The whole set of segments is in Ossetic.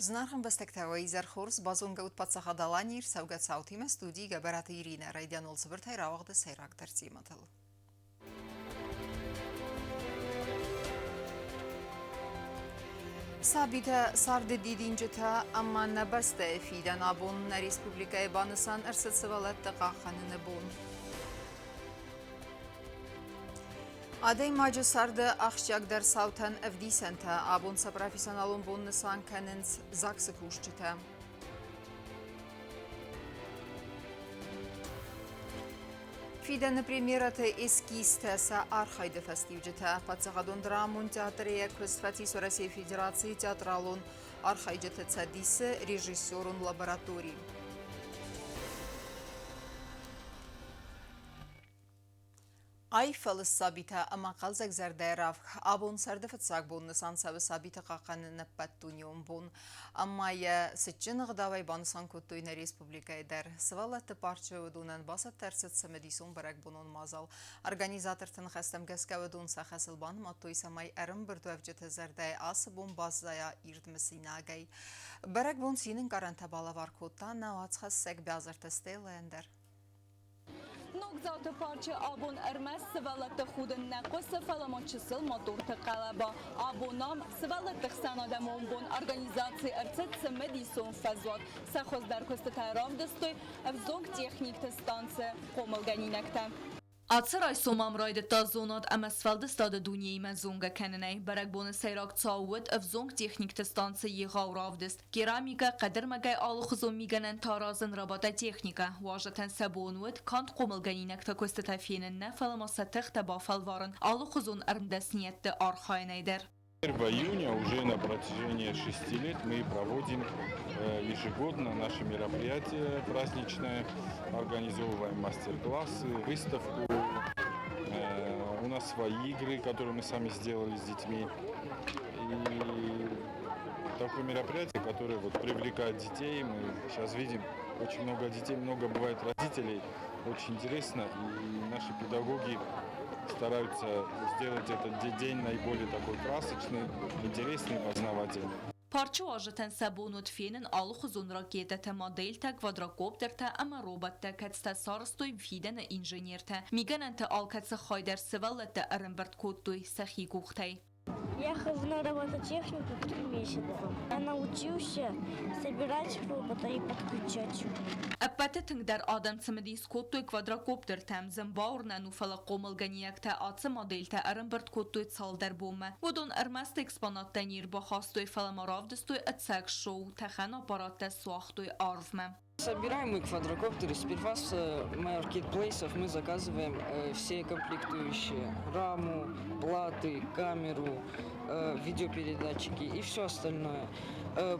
Зынаргъ ӕмбӕстӕгтӕ, уӕ изӕр хорз! Базонгӕ ут Паддзахад Аланийы ӕрцӕугӕ цаутимӕ студийы Гӕбӕраты Иринӕ райдианон цыбыртӕй рауагъды сӕйрагдӕр темӕтыл. Сабитӕ царды дидинджытӕ ӕмӕ нӕ бӕстӕйы фидӕн абон нӕ республикӕйы банысан ӕрцыд сывӕллӕтты хъахъхъӕныны бон. Адӕймаджы царды ахсджиагдӕр цаутӕн ӕвдисӕнтӕ абон сӕ профессионалон бон нысан кӕнынц ЗАГС-ы кусджытӕ. Фидӕны премьерӕты эскизтӕ сӕ архайды фӕстиуджытӕ. Паддзахадон драмон театры йӕ куыст фӕцис Уӕрӕсейы Федерацийы театралон архайджыты цӕдисы режиссерон лаборатори. Айфӕлыст сабитӕ ӕмӕ хъӕлдзӕг зӕрдӕйы равг. Абон сӕрды фыццаг бон нысан цӕуы сабиты хъахъхъӕныны ӕппӕтдунеон бон. Ӕмӕ йӕ цытджын ӕгъдауӕй банысан кодтой нӕ республикӕйы дӕр. Сывӕллӕтты парчы уыдонӕн бацӕттӕ ӕрцыд цымыдисон бӕрӕгбонон мадзал. Организаторты ныхӕстӕм гӕсгӕ уыдон сӕ хӕсыл банымадтой, цӕмӕй ӕрӕмбырдуӕвджыты зӕрдӕйы ацы бон баззайа ирд мысинагӕй. Бӕрӕгбон цины ӕнкъарӕнтӕ балӕвар кодта нӕ уацхӕссӕг Бязырты Стеллӕйӕн дӕр. Ногдзауты парчы абон ӕрмӕст сывӕллӕтты худын нӕ хъуысы, фӕлӕ ма чысыл моторты хъӕлӕба. Абон ам сывӕллӕтты хсӕнадӕмон бон организаци ӕрцыд цымыдисон фӕзуат. Сӕ хуыздӕр куыстытӕ равдыстой ӕвзонг техникты станцы хъомылгӕнинӕгтӕ. Ацы райсом ам райдыдта зонад ӕмӕ сфӕлдыстады дунеимӕ зонгӕ кӕнынӕй. Бӕрӕгбоны сӕйраг цау уыд ӕвзонг техникты станцы егъау равдыст. Керамикӕ, хъӕдырмӕгӕй алыхуызон мигӕнӕнтӕ аразын робототехникӕ. Уазджытӕн сӕ бон уыд канд хъомылгӕнинӕгты куыстытӕ фенын нӕ, фӕлӕ ма сӕ тыхтӕ бафӕлварын алыхуызон ӕрмдӕсныйӕдты архайынӕй дӕр. 1 июня уже на протяжении 6 лет мы проводим ежегодно наше мероприятие праздничное, организовываем мастер-классы, выставку. У нас свои игры, которые мы сами сделали с детьми. И такое мероприятие, которое вот привлекает детей. Мы сейчас видим очень много детей, много бывает родителей. Очень интересно. И наши педагоги стараются сделать этот день наиболее такой красочный, интересный, познавательный. Парчы уазджытӕн сӕ бон уыд фенын алыхуызон ракетӕтӕ, модельтӕ, квадрокоптертӕ ӕмӕ роботтӕ, кӕцытӕ сарӕзтой фидӕны инженертӕ. Мигӕнӕнты алкӕцы хай дӕр сывӕллӕттӕ ӕрӕмбырд кодтой сӕхи къухтӕй. Я хожу на робототехнику 3 месяца. Я научился собирать робота и подключать. Ӕппӕты тынгдӕр адӕм цымыдис кодтой квадрокоптертӕм. Зын бауырнӕн у, фӕлӕ хъомылгӕнинӕгтӕ ацы модельтӕ ӕрӕмбырд кодтой цалдӕр бонмӕ. Уыдон ӕрмӕст экспонаттӕ не рбахастой, фӕлӕ ма равдыстой ӕцӕг шоу, тӕхӕн аппараттӕ суагътой арвмӕ. Собираем мы квадрокоптеры. Сперва с маркетплейсов мы заказываем все комплектующие. Раму, платы, камеру, видеопередатчики и все остальное.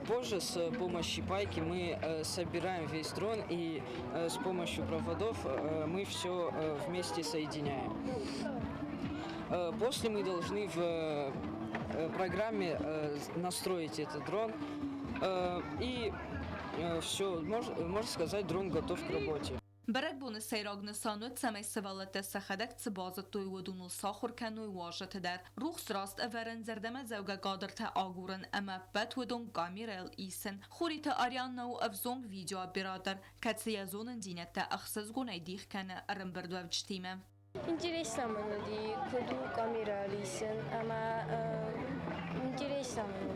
Позже с помощью пайки мы собираем весь дрон и с помощью проводов мы все вместе соединяем. После мы должны в программе настроить этот дрон и все, можно сказать, дрон готов к работе. Бӕрӕгбоны сӕйраг нысан уыд, цӕмӕй сывӕллӕттӕ сӕхӕдӕг цы базыдтой, уыдоныл сахуыр кӕной уазджыты дӕр. Рухс раст ӕвӕрын, зӕрдӕмӕдзӕугӕ кадртӕ агурын ӕмӕ ӕппӕт уыдон камерӕйыл исын. Хуриты Арианна у ӕвзонг видеооператор, кӕцы йӕ зонындзинӕдтӕ ӕхсызгонӕй дих кӕны ӕрӕмбырдуӕвджытимӕ. Интересно мын уыди, куыд у камерӕ исын ӕмӕ интересно мын у.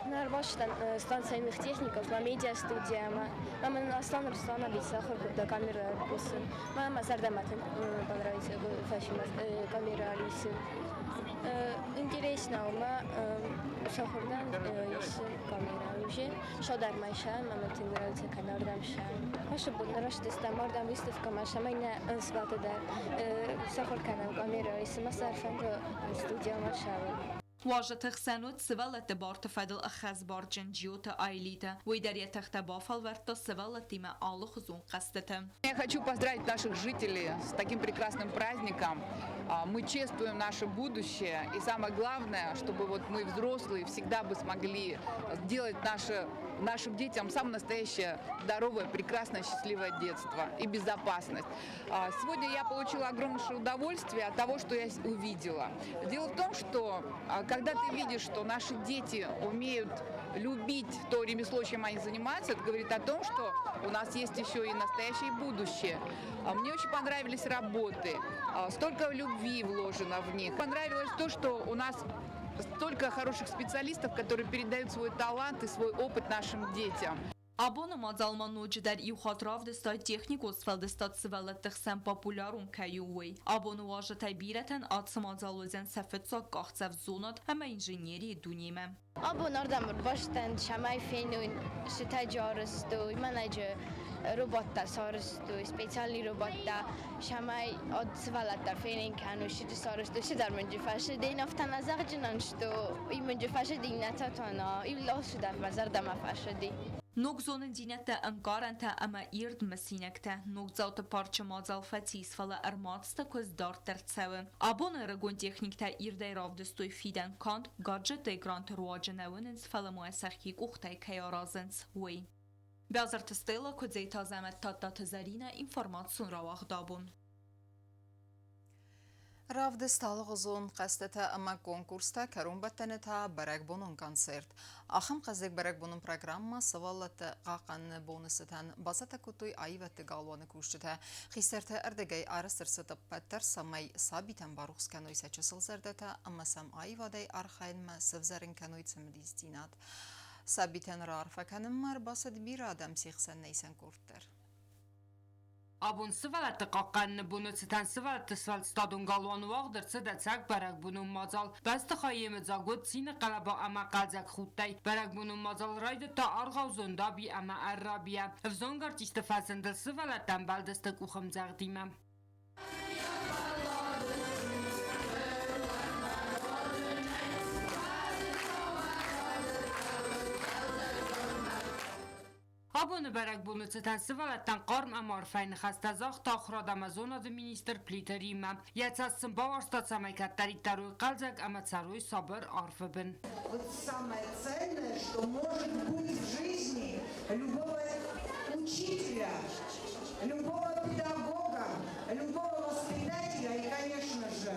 Ӕрбацыдтӕн станцӕйы мехтехников мӕ медиастудиямӕ ӕмӕ мын Аслан Русланович сахуыр кодта камерӕ исын. Мӕ зӕрдӕмӕ тынг понравился камерӕ исын. Интересно у мӕ сахуыр дӕн исын камерӕ уже. Содармӕ сӕм ӕмӕ тынг нравится кӕнӕрдӕм сӕм. Ацы бон растыстӕм ардӕм выставкӕмӕ, цӕмӕй нӕ ӕнцбаты дӕр сахуыр кӕнӕм камерӕ исын, ӕмӕ ӕрфӕнды студиямӕ ссӕуын. Уазджыты хсӕн уыд сывӕллӕтты барты фӕдыл ӕххӕстбарджын Джиоты Айлита. Уый дӕр йӕ тыхтӕ бафӕлвӕрдта сывӕллӕттимӕ алыхуызон хъӕзтыты. Я хочу поздравить наших жителей с таким прекрасным праздником. Мы чествуем наше будущее. И самое главное, чтобы вот мы, взрослые, всегда бы смогли сделать нашим детям самое настоящее здоровое, прекрасное, счастливое детство и безопасность. Сегодня я получила огромнейшее удовольствие от того, что я увидела. Дело в том, что когда ты видишь, что наши дети умеют любить то ремесло, чем они занимаются, это говорит о том, что у нас есть еще и настоящее будущее. Мне очень понравились работы, столько любви вложено в них. Понравилось то, что у нас столько хороших специалистов, которые передают свой талант и свой опыт нашим детям. Абоны мадзал ма ноджыдӕр иу хатт равдыста техникон сфӕлдыстад сывӕллӕтты хсӕн популярон кӕй у, уый. Абоны уазджытӕй бирӕтӕн ацы мадзал уыдзӕн сӕ фыццаг къахдзӕф зонад ӕмӕ инженерийы дунемӕ. Абон ардӕм ӕрбацыдтӕн, цӕмӕй фенон, цытӕджы арӕзтой, мӕнӕджы роботтӕ сарӕзтой, специальный роботтӕ, цӕмӕй ад сывӕллӕттӕ фенын кӕной, цы сарӕзтой, цыдӕр мынджы фӕцыд. Афтӕ нӕ зӕгъджынӕн, что уый мынджы фӕцыд, иннӕтӕ та нӕ, иу алцыдӕр мӕ зӕрдӕмӕ фӕцыди. Ног зонындзинӕдтӕ, ӕнкъарӕнтӕ ӕмӕ ирд мысинӕгтӕ. Ногдзауты парчы мадзал фӕцис, фӕлӕ ӕрмадзты куыст дарддӕр цӕуы. Абоны ӕрыгон техниктӕ ирдӕй равдыстой фидӕн канд гаджетты экранты руаджы нӕ уынынц, фӕлӕ ма сӕхи къухтӕй кӕй аразынц, уый. Бязырты Стелла, Куыдзейты Азӕмӕт, Тадтаты Зӕринӕ, информацион рауагъд абон. Равдыст алыгъуызон хъӕзтытӕ ӕмӕ конкурстӕ, кӕронбӕттӕны та бӕрӕгбонон концерт. Ахӕм хъӕздыг бӕрӕгбонон программӕ сывӕллӕтты хъахъхъӕныны боны цытӕн бацӕттӕ кодтой аивӕдты галуаны кусджытӕ. Хистӕрты ӕрдыгӕй арӕзт ӕрцыд ӕппӕт дӕр, цӕмӕй сабитӕн барухс кӕной сӕ чысыл зӕрдӕтӕ ӕмӕ сӕм аивадӕй архайынмӕ сӕвзӕрын кӕной цымыдисдзинад. Сабитӕн раарфӕ кӕнынмӕ ӕрбацыд бирӕ адӕм се хсӕн нӕ исӕн къорд дӕр. Абон сывӕллӕтты хъахъхъӕныны боны цытӕн сывӕллӕтты сфӕлдыстадон галуаны уагъд ӕрцыд ӕцӕг бӕрӕгбонон мадзал. Бӕстыхай йемыдзаг уыд цины хъӕлӕба ӕмӕ хъӕлдзӕг худтӕй. Бӕрӕгбонон мадзал райдыдта аргъау Зондаби ӕмӕ Ӕррабийӕ. Ӕвзонг артисты фӕзындыл сывӕллӕттӕ ӕмбӕлдысты къухӕмдзӕгъдимӕ. Абоны бӕрӕгбоны цытӕн сывӕллӕттӕн хъарм ӕмӕ арфӕйы ныхӕстӕ загъта ахуырад ӕмӕ зонады министр Плиты Риммӕ. Йӕ цӕст сын бауарзта, цӕмӕй кӕддӕриддӕр уой хъӕлдзӕг ӕмӕ цӕрой сабыр арвы бын. Вот самое ценное, что может быть в жизни любого учителя, любого педагога, любого воспитателя и, конечно же,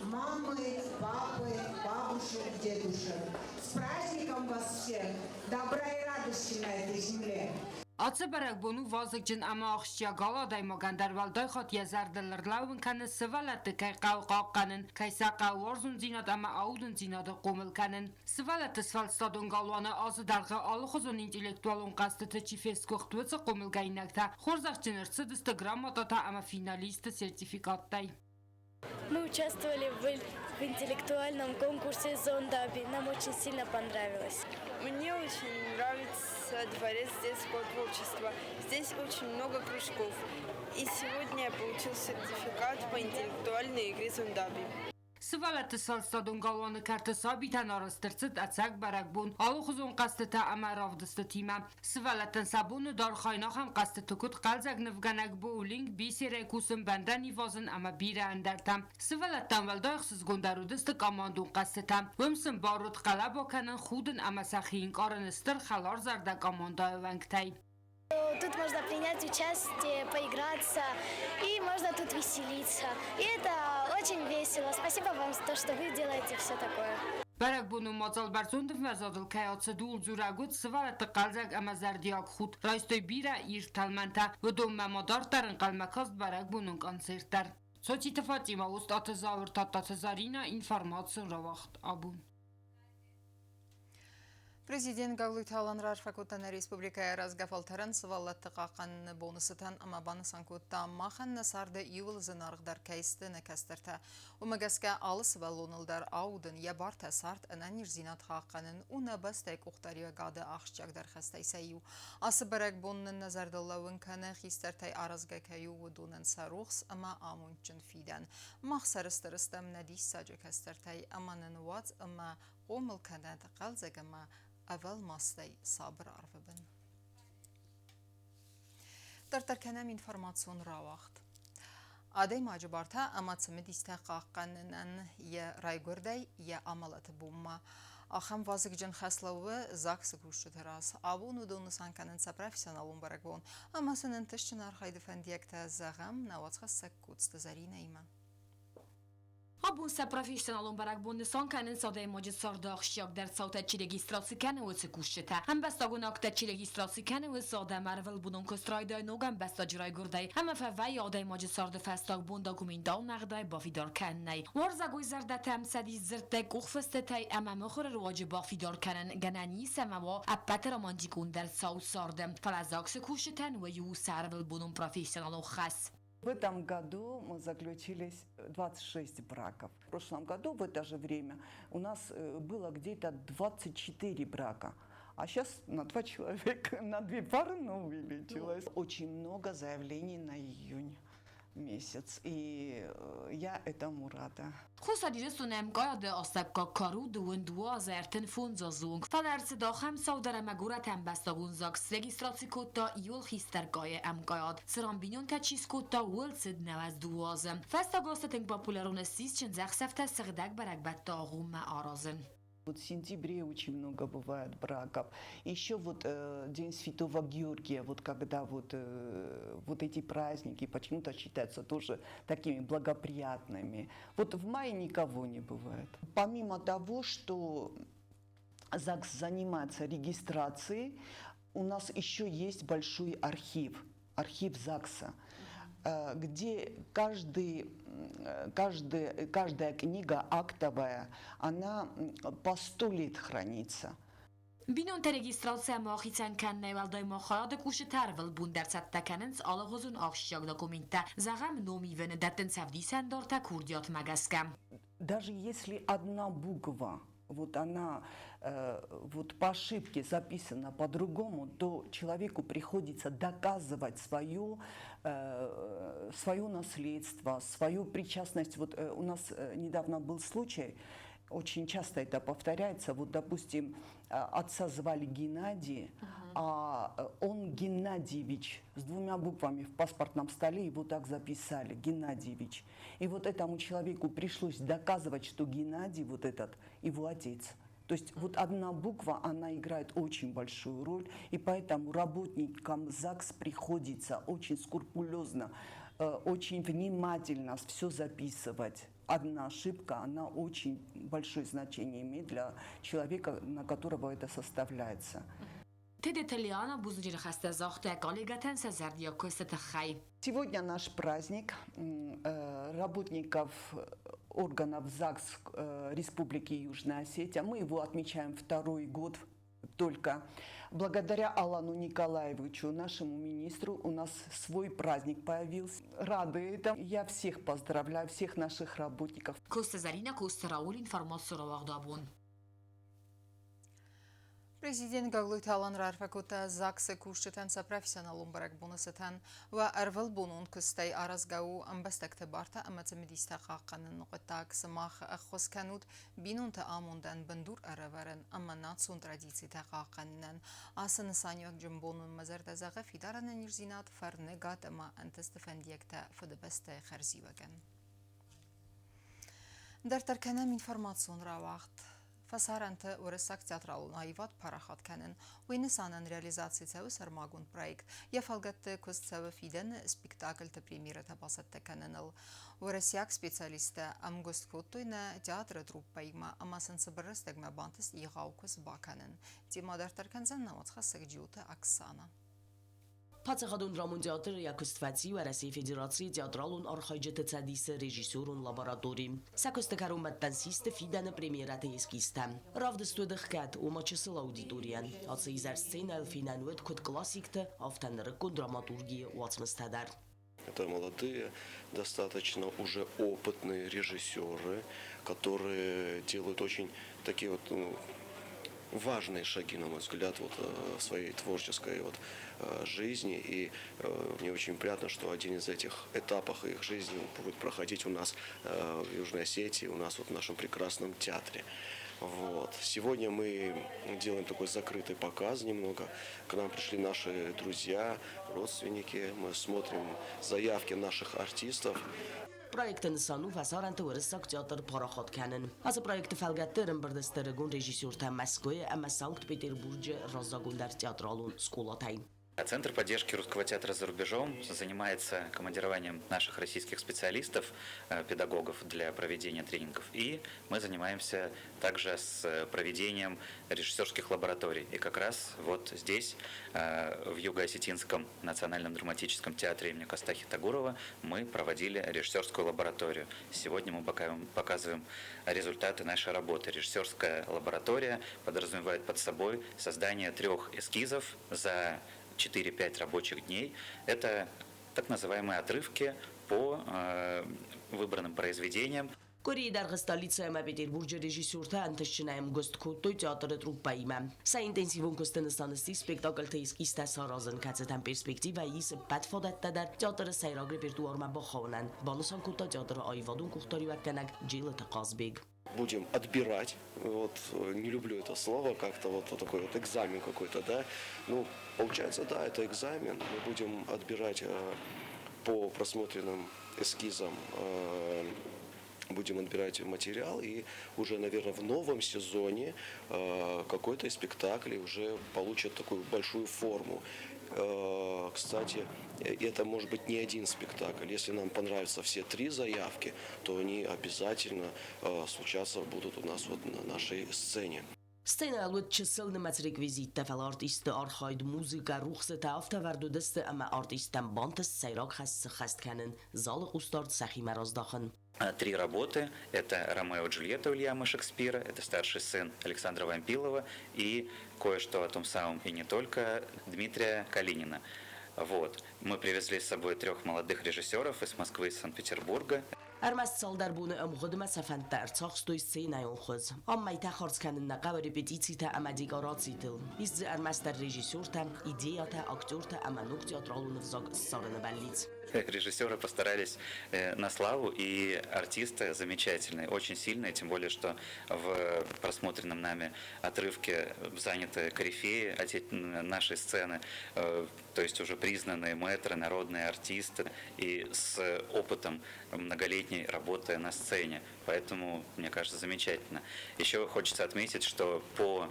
мамы, папы, бабушек, дедушек. С праздником вас всех! Добра и радости на этой земле! Ацы бӕрӕгбон у вазыгджын ӕмӕ ахсджиаг алы адӕймагӕн дӕр уӕлдай хатт йӕ зӕрдыл ӕрлӕууын кӕны сывӕллӕтты кӕй хъӕуы хъахъхъӕнын, кӕй сӕ хъӕуы уарзондзинад ӕмӕ аудындзинады хъомыл кӕнын. Сывӕллӕтты сфӕлдыстадон галуаны азы дӕргъы алыхуызон интеллектуалон хъӕзтыты чи фесгуыхт, уыцы хъомылгӕнинӕгтӕ хорзӕхджын ӕрцыдысты грамотатӕ ӕмӕ финалисты сертификаттӕй. Мы участвовали в интеллектуальном конкурсе «Зондаби». Нам очень сильно понравилось. Мне очень нравится Дворец детского творчества. Здесь очень много кружков. И сегодня я получил сертификат по интеллектуальной игре «Зондаби». Сывӕллӕтты сфӕлдыстадон галуаны кӕрты сабитӕн арӕзт ӕрцыд ӕцӕг бӕрӕгбон алыхуызон хъӕзтытӕ ӕмӕ равдыстытимӕ. Сывӕллӕттӕн сӕ боны дӕргъӕй ахӕм хъӕзтыты куыд хъӕлдзӕг нывгӕнӕг боулинг, бисерӕй кусын, бӕндӕн ивазын ӕмӕ бирӕ ӕндӕртӕ. Сывӕллӕттӕн уӕлдай ӕхсызгондӕр уыдысты командон хъӕзтытӕ. Уым сын бар уыд хъӕлӕба кӕнын, худын ӕмӕ сӕхи ӕнкъарыны стыр хӕларзӕрдӕ командӕйы уӕнгтӕй. Тут можно принять участие, поиграться, и можно тут веселиться. И это очень весело. Спасибо вам за то, что вы делаете все такое. Бӕрӕгбонон мадзал бӕрзонд ӕмвӕзадыл кӕй ацыд, ууыл дзурӕг уыд сывӕллӕтты хъӕлдзӕг ӕмӕ зӕрдиаг худт. Райстой бирӕ ирд тӕлмӕнтӕ. Уыдонмӕ ма дарддӕр ӕнхъӕлмӕ каст бӕрӕгбонон концерт дӕр. Цоциты Фатимӕ, Остъаты Зауыр, Тадтаты Заринӕ, информацион рауагъд абон. Президент Гаглойты Алан раарфӕ кодта нӕ республикӕйы рӕзгӕ фӕлтӕрӕн сывӕллӕтты хъахъхъӕныны боны цытӕн ӕмӕ банысан кодта, махӕн нӕ царды иууыл зынаргъдӕр кӕй сты нӕ кӕстӕртӕ. Уымӕ гӕсгӕ алы сывӕллоныл дӕр аудын, йӕ бартӕ, цард, ӕнӕниздзинад хъахъхъӕнын у нӕ бӕстӕйы къухдариуӕгады ахсджиагдӕр хӕстӕй сӕ иу. Ацы бӕрӕгбон нын нӕ зӕрдыл лӕууын кӕны, хистӕртӕй аразгӕ кӕй у, уыдонӕн сӕ рухс ӕмӕ амондджын фидӕн. Мах сӕрыстыр стӕм нӕ диссаджы кӕстӕртӕй ӕмӕ нын уадз ӕмӕ хъомыл кӕнӕд хъӕлдзӕг ӕмӕ ӕвӕлмастӕй сабыр арвы бын. Дарддӕр кӕнӕм информацион рауагъд. Адӕймаджы бартӕ ӕмӕ цымыдистӕ хъахъхъӕнынӕн йӕ райгуырдӕй йӕ амӕлӕты бонмӕ ахӕм вазыгджын хӕс лӕууы ЗАГС-ы кусджыты раз. Абон уыдон нысан кӕнынц сӕ профессионалон бӕрӕгбон ӕмӕ сын ӕнтыстджын архайды фӕндиӕгтӕ зӕгъӕм нӕ уацхӕссӕг Коцты Зӕринӕимӕ. Абон сӕ профессионалон бӕрӕгбон нысан кӕнынц адӕймаджы царды ахсджиагдӕр цаутӕ чи регистраци кӕны, уыцы кусджытӕ. Ӕмбӕстагон акттӕ чи регистраци кӕны, уыцы адӕм ӕрвылбонон куыст райдайы ног ӕмбӕстаджы райгуырдӕй ӕмӕ фӕвӕййы адӕймаджы царды фӕстаг бон документалон ӕгъдауӕй бафидар кӕнынӕй. Уарзӕгой зӕрдӕтӕ ӕмцӕдис дзырдтӕй, къухфыстытӕй ӕмӕ мыхуыры руаджы бафидар кӕнын гӕнӕн ис ӕмӕ уа ӕппӕты романтикондӕр цау царды. Фӕлӕ ЗАГС-ы кусджытӕн уый у сӕ ӕрвылбонон профессионалон хӕс. В этом году мы заключили 26 браков. В прошлом году в это же время у нас было где-то 24 брака. А сейчас на два человека, на две пары, ну, увеличилось. Очень много заявлений на июнь месяц. И я этому рада. Хуссар Ирыстоны ӕмкъайады астӕуккаг кар у дыууын дыууӕ азы 35 азы онг, фӕлӕ ӕрцыд ахӕм цау дӕр ӕмӕ горӕты ӕмбӕстагон ЗАГС срегистраци кодта иуыл хистӕр къайы ӕмкъайад, цыран бинонтӕ чи скодта, ууыл цыд 92 азы. Фӕстаг азты тынг популярон ссис чындзӕхсӕвтӕ сыгъдӕг бӕрӕгбӕтты агъоммӕ аразын. Вот в сентябре очень много бывает браков. Еще вот День Святого Георгия, вот когда вот, вот эти праздники почему-то считаются тоже такими благоприятными. Вот в мае никого не бывает. Помимо того, что ЗАГС занимается регистрацией, у нас еще есть большой архив, архив ЗАГСа, где каждый, каждый, каждая книга актовая, она по 100 лет хранится. Бинонтӕ регистраци ӕмӕ ахицӕн кӕнынӕй уӕлдай ма хайады кусджытӕ ӕрвылбон дӕр цӕттӕ кӕнынц алыгъуызон ахсджиаг документтӕ, зӕгъӕм, номивӕны дӕттынц ӕвдисӕндартӕ курдиатмӕ гӕсгӕ. Даже если одна буква, вот она вот по ошибке записана по-другому, то человеку приходится доказывать свое наследство, свою причастность. Вот у нас недавно был случай, очень часто это повторяется. Вот, допустим, отца звали Геннадий, а он Геннадьевич с двумя буквами в паспортном столе, его так записали, Геннадьевич. И вот этому человеку пришлось доказывать, что Геннадий вот этот его отец. То есть вот одна буква, она играет очень большую роль, и поэтому работникам ЗАГС приходится очень скрупулезно, очень внимательно все записывать. Одна ошибка, она очень большое значение имеет для человека, на которого это составляется. Тедеты Лиана бузныджы ныхӕстӕ загъта коллегӕтӕн сӕ зӕрдиаг куысты тыххӕй. Сегодня наш праздник работников органов ЗАГС Республики Южная Осетия. Мы его отмечаем второй год только. Благодаря Алану Николаевичу, нашему министру, у нас свой праздник появился. Рады этому. Я всех поздравляю, всех наших работников. Коцты Зӕринӕ, Коцты Рауль, информацион рауагъд абон. Президент Гаглойты Алан раарфӕ кодта ЗАГС-ы кусджытӕн сӕ профессионалон бӕрӕгбоны цытӕн. Уӕ ӕрвылбонон куыстӕй аразгӕ у ӕмбӕстӕгты бартӕ ӕмӕ цымыдистӕ хъахъхъӕныны хъуыддаг. Сымах ӕххуыс кӕнут бинонты амондӕн бындур ӕрӕвӕрын ӕмӕ национ традицитӕ хъахъхъӕнынӕн. Ацы нысаниуӕгджын бон уын мӕ зӕрдӕ зӕгъы фидар ӕнӕниздзинад, фӕрныгад ӕмӕ ӕнтысты фӕндиӕгтӕ Фыдыбӕстӕйы хӕрзиуӕгӕн. Дарддӕр кӕнӕм информацион рауагъд. Фӕсарӕнты уырыссаг театралон аивад парахат кӕнын. Уый нысанӕн реализаци цӕуы сӕрмагонд проект. Йӕ фӕлгӕтты куыст цӕуы фидӕны спектакльты премьерӕтӕ бацӕттӕ кӕныныл. Уӕрӕсейаг специалисттӕ ӕмгуыст кодтой нӕ театры труппӕимӕ ӕмӕ сын цыбыр рӕстӕгмӕ бантыст егъау куыст бакӕнын. Темӕ дарддӕр кӕндзӕн нӕ уацхӕссӕг Джиоты Оксана. Паддзахадон драмон театр йӕ куыст фӕци Уӕрӕсейы Федерацийы театралон архайджыты цӕдисы режиссерон лабораторийы. Сӕ куысты кӕронбӕттӕн систы фидӕны премьерӕты эскизтӕ. Равдыст уыд ӕхгӕд, ома чысыл аудиторийӕн. Ацы изӕр сценӕйыл фенӕн уыд куыд классикты, афтӕ нырыккон драматургийы уацмыстӕ дӕр. Это молодые, достаточно уже опытные режиссеры, которые делают очень такие вот, ну, важные шаги, на мой взгляд, вот, в своей творческой вот жизни. И мне очень приятно, что один из этих этапов их жизни будет проходить у нас в Южной Осетии, у нас вот в нашем прекрасном театре. Вот. Сегодня мы делаем такой закрытый показ немного. К нам пришли наши друзья, родственники. Мы смотрим заявки наших артистов. Проекты нысан у фӕсарӕнты уырыссаг театр парахат кӕнын. Ацы проекты фӕлгӕтты ӕрӕмбырд сты ӕрыгон режиссертӕ Мӕскуыйы ӕмӕ Санкт-Петербурджы раззагондӕр театралон скъолатӕй. Центр поддержки русского театра за рубежом занимается командированием наших российских специалистов, педагогов для проведения тренингов. И мы занимаемся также с проведением режиссерских лабораторий. И как раз вот здесь, в Юго-Осетинском национальном драматическом театре имени Костахи Тагурова, мы проводили режиссерскую лабораторию. Сегодня мы показываем результаты нашей работы. Режиссерская лаборатория подразумевает под собой создание 3 эскизов за 4-5 рабочих дней. Это так называемые отрывки по выбранным произведениям. Къуырийы дӕргъы столицӕ ӕмӕ Петербурджы режиссертӕ ӕнтыстджынӕй ӕмгуыст кодтой театры труппӕимӕ. Сӕ интенсивон куысты нысан ссис спектакльты эскизтӕ саразын, кӕцытӕн перспективӕ ис ӕппӕт фадӕттӕ дӕр театры сӕйраг репертуармӕ бахауынӕн, банысан кодта театры аивадон къухдариуӕггӕнӕг Джелыты Хъазбег. Будем отбирать, вот не люблю это слово, как-то вот такой вот экзамен какой-то, да, ну, получается, да, это экзамен, мы будем отбирать по просмотренным эскизам, будем отбирать материал, и уже, наверное, в новом сезоне какой-то из спектаклей уже получит такую большую форму. Кстати, это может быть не один спектакль. Если нам понравятся все 3 заявки, то они обязательно случаться будут у нас вот на нашей сцене. Сценӕйыл уыд чысыл нымӕц реквизиттӕ, фӕлӕ артистты архайд, музыкӕ, рухсытӕ афтӕ вӕрд уыдысты ӕмӕ артисттӕн бантыст сӕйраг хӕс сыххӕст кӕнын, залы хъусдард сӕхимӕ раздахын. 3 работы. Это «Ромео и Джульетта» Уильяма Шекспира, это «Старший сын» Александра Вампилова и кое-что о том самом и не только Дмитрия Калинина. Вот. Мы привезли с собой 3 молодых режиссеров из Москвы и Санкт-Петербурга. Ӕрмӕст цалдӕр боны ӕмгъуыдмӕ сӕ фӕндтӕ ӕрцахстой сценӕйон хуыз. Ам мӕйтӕ хардз кӕнын нӕ хъӕуы репетицитӕ ӕмӕ декорацитыл. Ис дзы ӕрмӕстдӕр режиссертӕ, идеятӕ, актертӕ ӕмӕ ног театралон ӕвзаг ссарыны бӕллиц. Режиссеры постарались на славу, и артисты замечательные, очень сильные, тем более, что в просмотренном нами отрывке заняты корифеи нашей сцены, то есть уже признанные мэтры, народные артисты и с опытом многолетней работы на сцене. Поэтому, мне кажется, замечательно. Еще хочется отметить, что по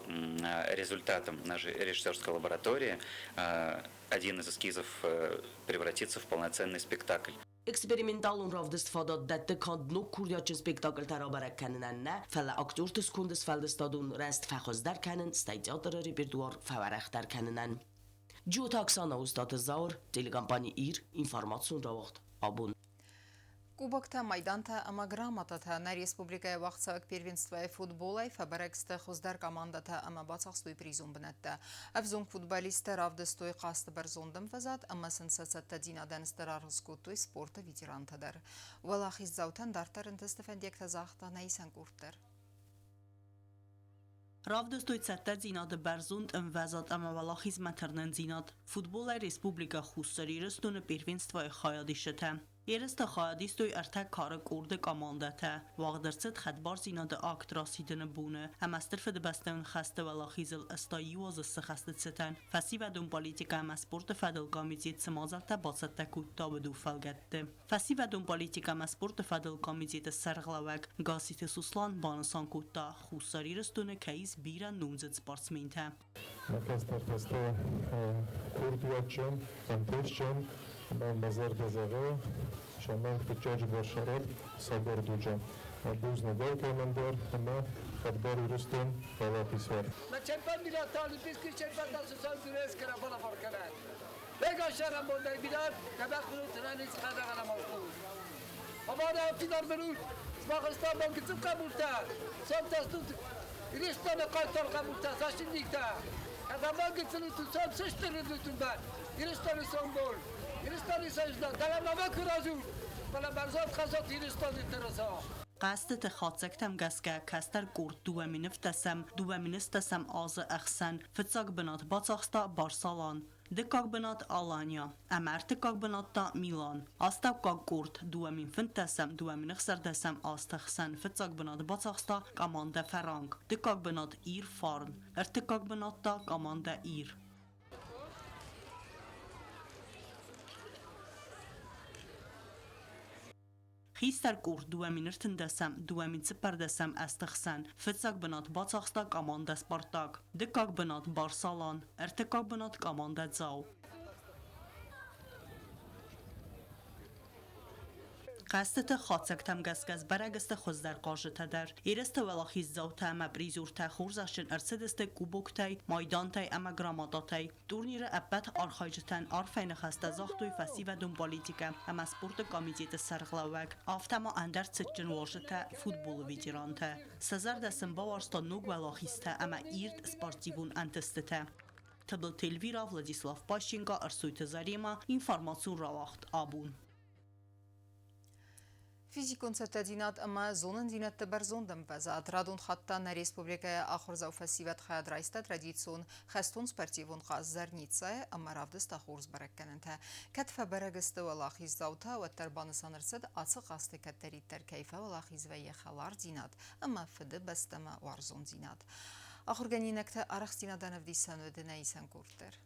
результатам нашей режиссерской лаборатории один из эскизов превратится в полноценный спектакль. Эксперименталон равдыст фадат дӕтты канд ног курдиатджын спектакльтӕ рабӕрӕг кӕнынӕн нӕ, фӕлӕ актерты сконды сфӕлдыстадон рӕзт фӕхуыздӕр кӕнын, стӕй театры репертуар фӕуӕрӕхдӕр кӕнынӕн. Джиоты Оксана, Остъаты Зауыр, телекомпани Ир, информацион рауагъд Абон. Кубоктӕ, майдантӕ ӕмӕ грамотатӕ нӕ республикӕйы уагъдцӕуӕг первенствойы футболӕй фӕбӕрӕг сты хуыздӕр командӕтӕ ӕмӕ бацахстой призон бынӕттӕ. Ӕвзонг футболисттӕ равдыстой хъазты бӕрзонд ӕмвӕзад ӕмӕ сын сӕ цӕттӕдзинадӕн стыр аргъ скодтой спорты ветерантӕ дӕр. Уӕлахиздзаутӕн дарддӕр ӕнтысты фӕндиӕгтӕ загъта нӕ исӕн къорд дӕр. Равдыстой цӕттӕдзинады бӕрзонд ӕмвӕзад ӕмӕ уӕлахизмӕ тырнындзинад. Футболӕй Республикӕ Хуссар Ирыстоны первенствойы хайадисджытӕ. Ерысты хайад истой ӕртӕ кары къорды командӕтӕ. Уагъд ӕрцыд хӕдбардзинады акт расидыны боны ӕмӕ Стыр Фыдыбӕстӕйон хӕсты уӕлахизыл 81 азы сыхӕсты цытӕн. Фӕсивӕдон политикӕ ӕмӕ спорты фӕдыл комитет цы мадзӕлттӕ бацӕттӕ кодта, уыдон фӕлгӕтты. Фӕсивӕдон политикӕ ӕмӕ спорты фӕдыл комитеты сӕргълӕууӕг Гасситы Суслан банысан кодта, Хуссар Ирыстоны кӕй ис бирӕ номдзыд спортсментӕ. Мӕ кӕстӕртӕ сты курдиатджын, ӕнтыстджын, ӕмӕ мӕ зӕрдӕ зӕгъы, сӕмӕн фыццаджы дӕр сӕрӕд сабыр дуджы. Бузныг алкӕмӕн дӕр ӕмӕ хӕдбар Ирыстон фӕуӕлахиз уӕд. Мӕ чемпион билет Олимпийский чемпион Сусан Зурецкий рафалафар кӕнӕд. Бегашарам бондӕй билет, кӕбӕх тренинг хӕдӕгӕнӕм Авада фидар берут, Смахыстан банкыцып қабылта, Сам тастут Иристаны қайтар қабылта, сашинникта. Кадаман гыцыны тусам сыштыры дутунда. Иристаны сонгол, Иристаны сажда, даламава куразут. Бала барзат хазат Иристаны тырыса. Хъӕзтыты хатдзӕгтӕм гӕсгӕ кӕстӕр къорд 2 017 2 010 азы ӕхсӕн фыццаг бынат бацахста Барсалан. Дыккаг бынат Алания ӕмӕ ӕртыккаг бынат та Милан. Астӕуккаг къорд 2015 2016 азты хсӕн фыццаг бынат бацахста командӕ Фӕранк, дыккаг бынат Ир Фарн, ӕртыккаг бынат та командӕ Ир. Хистӕр къорд 2013 2014 азты хсӕн фыццаг бынат бацахста командӕ Спартак, дыккаг бынат Барсалан, ӕртыккаг бынат командӕ Дзау. Хъӕзтыты хатдзӕгтӕм гӕсгӕ сбӕрӕг сты хуыздӕр хъазджытӕ дӕр. Ерысты уӕлахиздзаутӕ ӕмӕ призертӕ хорзӕхджын ӕрцыдысты кубоктӕй, майдантӕй ӕмӕ грамотатӕй. Турниры ӕппӕт архайджытӕн арфӕйы ныхӕстӕ загътой фӕсивӕдон политикӕ ӕмӕ спорты комитеты сӕргълӕууӕг, афтӕ ма ӕндӕр цытджын уазджытӕ, футболы ветерантӕ. Сӕ зӕрдӕ сын бауарзта ног уӕлахизтӕ ӕмӕ ирд спортивон ӕнтыстытӕ. Тыбылты Эльвира, Владислав Пащенко, Ӕрсойты Заремӕ, информацион рауагъд абон. Физикон цӕттӕдзинад ӕмӕ зонындзинӕдты бӕрзонд ӕмвӕзад радон хатт та нӕ республикӕйы ахуырдзау фӕсивӕд хайад райста традицион хӕстон-спортивон хъазт Зарницӕйы ӕмӕ равдыста хорз бӕрӕггӕнӕнтӕ. Кӕд фӕбӕрӕг сты уӕлахиздзаутӕ, уӕддӕр банысан ӕрцыд, ацы хъазты кӕддӕриддӕр кӕй фӕуӕлахиз вӕййы хӕлардзинад ӕмӕ Фыдыбӕстӕмӕ уарзондзинад. Ахуыргӕнинӕгты арӕхстдзинадӕн ӕвдисӕн уыд нӕ исӕн къорд дӕр.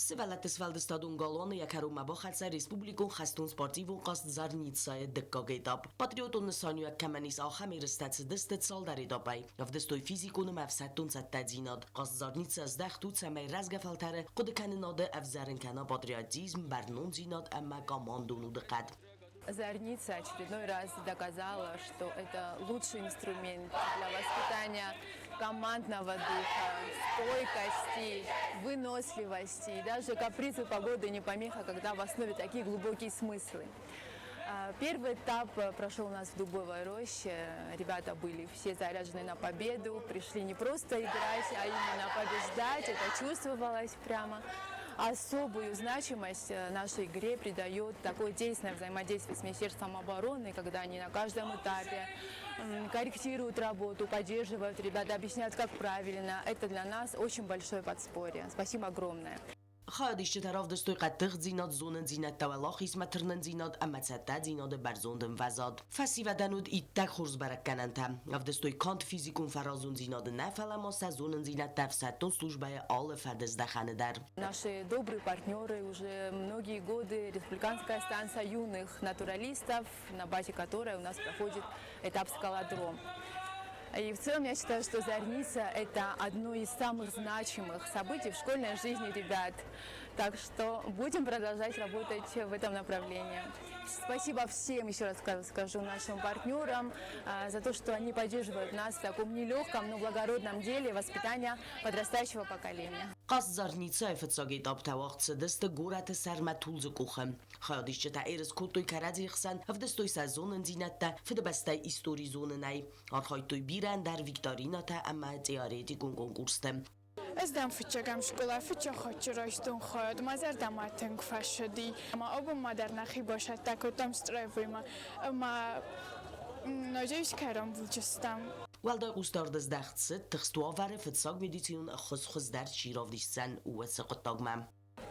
Сывӕллӕтты сфӕлдыстадон галуаны йӕ кӕронмӕ бахӕццӕ республикон хӕстон-спортивон хъазт Зарницӕйы дыккаг этап. Патриотон нысаниуӕг кӕмӕн ис, ахӕм ерыстӕ цыдысты цалдӕр этапӕй. Ӕвдыстой физикон ӕмӕ ӕфсӕддон цӕттӕдзинад. Хъазт Зарница здӕхт у, цӕмӕй рӕзгӕ фӕлтӕры хъуыдыкӕнынады ӕвзӕрын кӕна патриотизм, бӕрнондзинад ӕмӕ командон удыхъӕд. Зарница очередной раз доказала, что это лучший инструмент для воспитания командного духа, стойкости, выносливости. И даже капризы погоды не помеха, когда в основе такие глубокие смыслы. Первый этап прошел у нас в Дубовой роще. Ребята были все заряжены на победу, пришли не просто играть, а именно побеждать. Это чувствовалось прямо. Особую значимость нашей игре придает такое действенное взаимодействие с Министерством обороны, когда они на каждом этапе корректируют работу, поддерживают ребят, объясняют, как правильно. Это для нас очень большое подспорье. Спасибо огромное. Хайадисджытӕ равдыстой хъӕддыхдзинад, зонындзинӕдтӕ, уӕлахизмӕ тырнындзинад ӕмӕ цӕттӕдзинады бӕрзонд ӕмвӕзад. Фӕсивӕдӕн уыд иттӕг хорз бӕрӕггӕнӕнтӕ. Ӕвдыстой канд физикон фӕразондзинады нӕ, фӕлӕ ма сӕ зонындзинӕдтӕ ӕфсӕддон службӕйы алы фӕдыздӕхӕны дӕр. Наши добрые партнеры уже многие годы Республиканская станция юных натуралистов, на базе которой у нас проходит этап «Скалодром». И в целом я считаю, что Зарница – это одно из самых значимых событий в школьной жизни ребят. Так что будем продолжать работать в этом направлении. Спасибо всем, еще раз скажу, нашим партнерам за то, что они поддерживают нас в таком нелегком, но благородном деле воспитания подрастающего поколения. Хъазт Зарницӕйы фыццаг этаптӕ уагъд цыдысты горӕты сӕрмӕ Тулдзы къухы. Хайадисджытӕ ерыс кодтой кӕрӕдзийы хсӕн, ӕвдыстой сӕ зонындзинӕдтӕ фыдыбӕстӕйы истори зонынӕй. Архайдтой бирӕ ӕндӕр викторинӕтӕ ӕмӕ теоретикон конкурсты. Ӕз дӕм фыццӕгӕм скъола фыццаг хатт райстон хайад, мӕ зӕрдӕмӕ тынг фӕцыди. Ӕмӕ абон дӕр нӕхи бацӕттӕ кодтам строевоймӕ ӕмӕ ноджы искӕрон булчыстӕм. Уӕлдай хъусдард здӕхт цыд, тыхст уавӕры фыццаг медицинон ӕххуыс хуыздӕр чи равдисдзӕн, уыцы хъуыддагмӕ.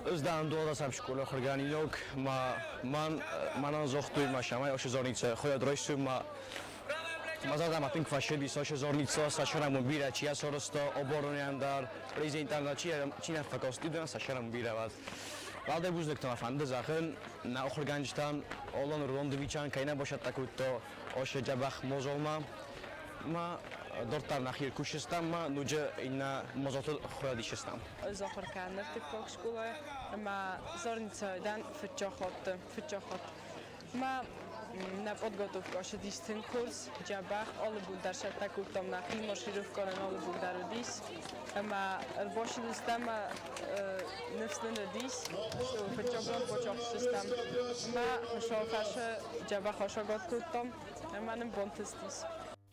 Ӕз дӕн дуадӕсӕм скъолайы ахуыргӕнинаг, ма мӕн мӕнӕн загътой, ма сӕмӕй ошо Зарница хайад райстой, ма мӕ зӕрдӕмӕ тынг фӕцыдис ошо Зарница, сӕ сӕрӕмон бирӕ чи ацарӕзта, оборонӕн дӕр, президентӕн дӕр чи нӕ фӕкаст, уыдонӕн сӕ сӕрӕмон бирӕ уӕд. Уӕлдай бузныг та мӕ фӕнды зӕгъын нӕ ахуыргӕнджытӕн, Алан Роландовичӕн, кӕй нӕ бацӕттӕ кодта ошо дзӕбӕх мадзалмӕ. Ма дарддӕр нӕхи кусдзыстӕм, ма ноджы иннӕ мадзалты хайад исдзыстӕм. Ӕз ахуыр кӕнын ӕртыккаг скъолайы ӕмӕ Зарницӕйы дӕн фыццаг хатты, фыццаг хатт. Мӕ нӕ подготовкӕ ацыдис тынг хорз, дзӕбӕх, алы бон дӕр цӕттӕ кодтам нӕхи, маршировкӕ нын алы бон дӕр уыдис. Ӕмӕ ӕрбацыдыстӕм ӕмӕ ныфс нын уыдис, что фыццаг ран бацахсдзыстӕм. Ӕмӕ Хуыцауы фӕрцы дзӕбӕх асагъӕд кодтам ӕмӕ нын бантыстис.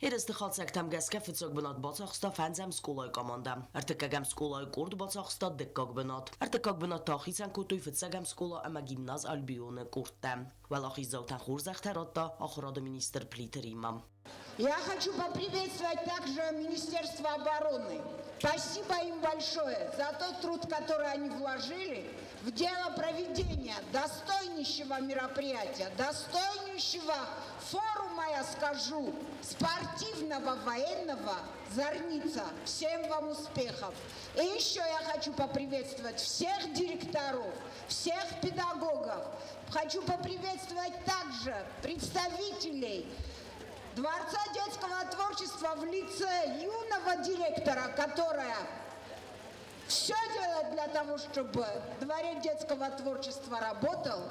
Ерысты хатдзӕгтӕм гӕсгӕ фыццаг бынат бацахста фӕндзӕм скъолайы командӕ. Ӕртыккӕгӕм скъолайы къорд бацахста дыккаг бынат. Ӕртыккаг бынат та ахицӕн кодтой фыццӕгӕм скъола ӕмӕ гимназ Альбионы къордтӕ. Уӕлахиздзаутӕн хорзӕхтӕ радта ахуырады министр Плиты Риммӕ. Я хочу поприветствовать также Министерство обороны. Спасибо им большое за тот труд, который они вложили в дело проведения достойнейшего мероприятия, достойнейшего форума, я скажу, спортивного военного «Зарница». Всем вам успехов! И еще я хочу поприветствовать всех директоров, всех педагогов. Хочу поприветствовать также представителей Дворца детского творчества в лице юного директора, которая все делает для того, чтобы Дворец детского творчества работал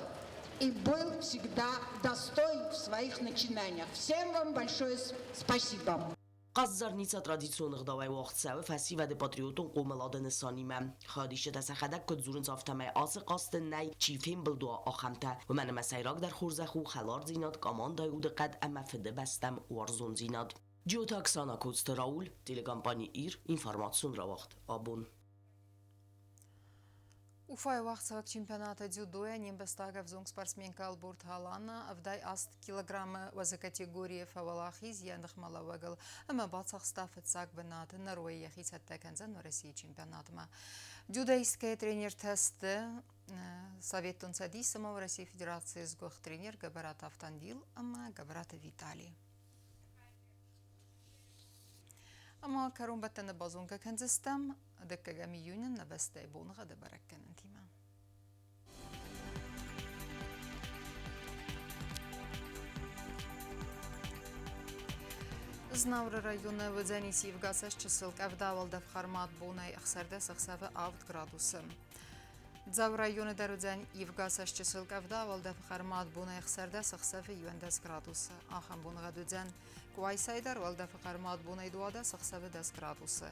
и был всегда достоин в своих начинаниях. Всем вам большое спасибо. Хъазт «Зарница» традицион ӕгъдауӕй уагъд цӕуы фӕсивӕды патриотон хъомылады нысанимӕ. Хайадисджытӕ сӕхӕдӕг куыд дзурынц, афтӕмӕй ацы хъазты нӕй, чи фембылд уа, ахӕмтӕ. Уымӕн ӕмӕ сӕйрагдӕр хорзӕх у хӕлардзинад, командӕйы удыхъӕд ӕмӕ фыдыбӕстӕм уарзондзинад. Джиоты Оксана, Коцты Рауль, телекомпани Ир, информацион рауагъд Абон. Уфайы уагъдцӕуӕг чемпионаты дзюдойӕ не мбӕстаг ӕвзонг спортсменкӕ Ӕлборты Алана 78 килограммы уӕзы категорийы фӕуӕлахиз йӕ ныхмӕлӕууӕгыл ӕмӕ бацахста фыццаг бынат. Ныр йӕхи цӕттӕ кӕндзӕн Уӕрӕсейы чемпионатмӕ. Дзюдоисткӕйы тренертӕ сты Советон Цӕдисы ӕмӕ Уӕрӕсейы Федерацийы сгуыхт тренер Гӕбӕраты Автандил ӕмӕ Гӕбӕраты Виталий. Ӕмӕ кӕронбӕттӕны базонгӕ кӕндзыстӕм дыккӕгӕм июны нӕ бӕстӕйы боныгъӕды бӕрӕггӕнӕнтимӕ. Знауыры районы уыдзӕни сивгӕ чысыл къӕвда уӕлдӕф хъӕрмад бонӕй 16 ӕхсӕвы 7 градусы. Дзауы районы дӕр уыдзӕн ивгӕ чысыл къӕвда уӕлдӕфы хъӕрмад бонӕй 16 ӕхсӕвы 11 градусы. Ахӕм боныгъӕд уыдзӕн Къуайсайы дӕр уӕлдӕфы хъӕрмад бонӕй 12 ӕхсӕвы 10 градусы.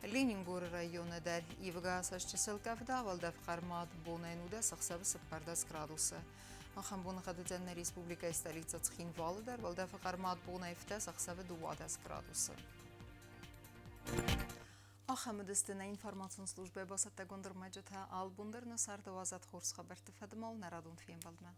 Ленингоры районы дӕр ивгӕ чысыл къӕвда уӕлдӕф хъӕрмад бонӕй 19 ӕхсӕвы 14 градусы. Ахӕм боныгъӕд уыдзӕн нӕ республикӕйы столицӕ Цхинвалы дӕр уӕлдӕфы хъӕрмад бонӕй 17 ӕхсӕвы 12 градусы. Ахӕм уыдысты нӕ информацион службӕйы бацӕттӕгонд ӕрмӕджытӕ. Албон дӕр нӕ царды уадзӕд хорз хабӕртты фӕдмал нӕ радон фембӕлдмӕ.